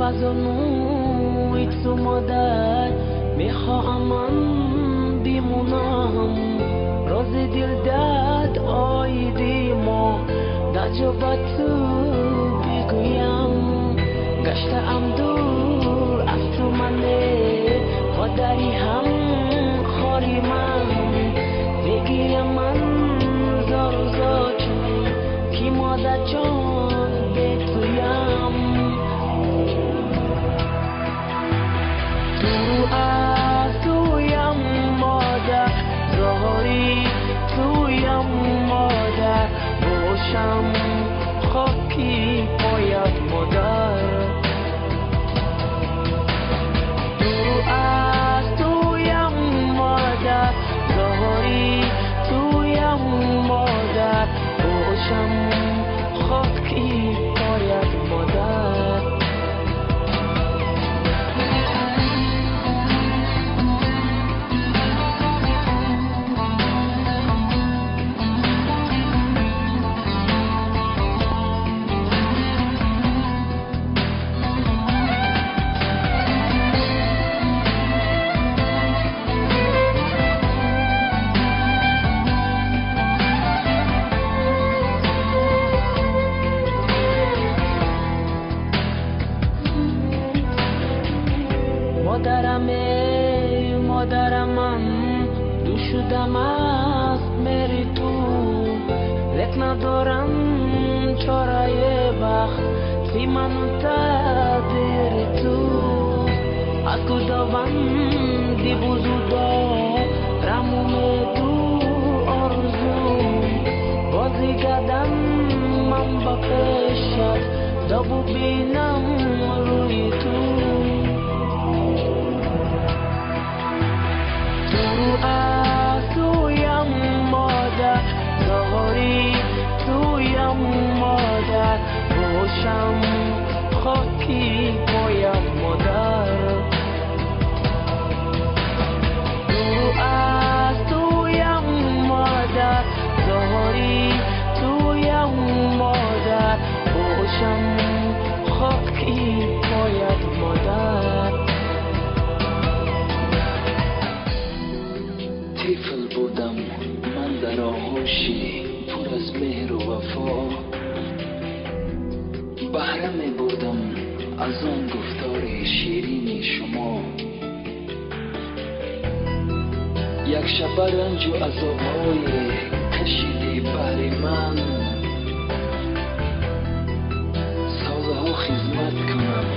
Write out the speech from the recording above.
Базонуи ту модар мехоҳам ман бимонам, рози дил дад оиди мо даҷо ба ту бигӯям. Гаштаам дур аз ту мане, модари ҳам хори ман. Бигирям ман зору зор, ки модарҷон бе туям. Ту аз туям модар, зори туям модар, бошам хоки поят модар. Ту аз туям модар, зори туям модар, бошам хоки поят модар. Модарам, эй модарам, ман ду шудам аз мери ту, лек надорам чораи бахт си ману тақдири ту. Аз Худованди бузург дорам умеду орзу, бозигадан ман ба пешат то бубинам рӯи ту. Ту аз туям модар, зори туям модар, бошам хоки поят модар. Ту аз туям модар, зори туям модар, бошам хоки поят модар. Тифл будам ман дар оғӯши пур аз меҳру вафо, баҳра мебурдам аз он гуфтори ширини шумо. Як шаба ранҷу азобҳое кашидӣ баҳри ман, солҳо хизмат кунам